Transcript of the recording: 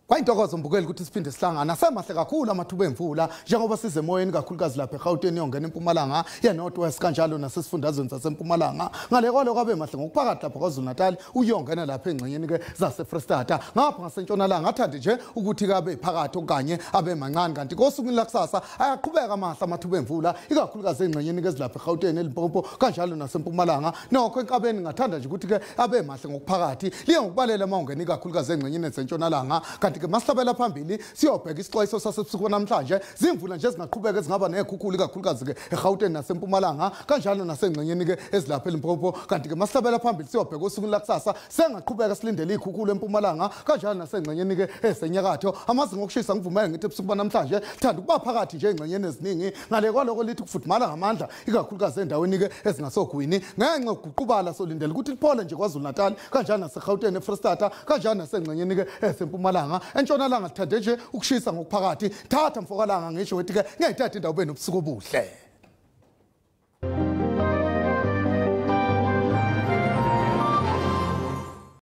Kwayintokozo mbukeli ukuthi siphinde sihlangana. Semahle kakhulu amathuba emvula njengoba size emoyeni kakhulukazi lapha eGauteng yongena eMpumalanga ye-North West kanjalo nasesifundazweni saseMpumalanga. Ngale kwalo kwabe mahle ngokuphakathi lapha KwaZulu Natal uyongena lapha engxenyeni ke zaseFrestata. Ngapha ngasentshonalanga athande nje ukuthi kabe phakathi okanye abe mancane, kanti kosukwini lakusasa ayaqhubeka amahle amathuba emvula ikakhulukazi engxenyeni ke ezilapha eGauteng, eLimpopo kanjalo naseMpumalanga. Nokho enkabeni ngathanda nje ukuthi ke abe mahle ngokuphakathi liye ngokubalela uma ungena ikakhulukazi engxenyeni zentshonalanga. Kanti ke masihlabela phambili siyobheka isixwayiso sasebusuku namhlanje. Zimvula nje ezingaqhubeka ezingaba nezikhukhula ikakhulukazi ke eGauteng naseMpumalanga kanjalo nasengxenyeni ke ezilapha eLimpopo. Kanti ke masihlabela phambili siyobheka osukwini lakusasa sengaqhubeka silindele izikhukhula eMpumalanga kanjalo nasengxenyeni ke esenyakatho. Amazinga okushisa ngivumele ngithi ebusuku namhlanje thanda ukuba phakathi nje engxenyeni eziningi. Ngale kwaloko lithi kufudumala ngamandla ikakhulukazi endaweni ke ezingasogwini ngenxa yokuguqubala. Solindele ukuthi liphole nje KwaZulu Natal kanjalo naseGauteng, eFrestata kanjalo nasengxenyeni ke eseMpumalanga. Entshonalanga sithande nje ukushisa ngokuphakathi. Thatha mfokalanga ngisho wethi ke ngiyayithatha indawo benobusuku obuhle.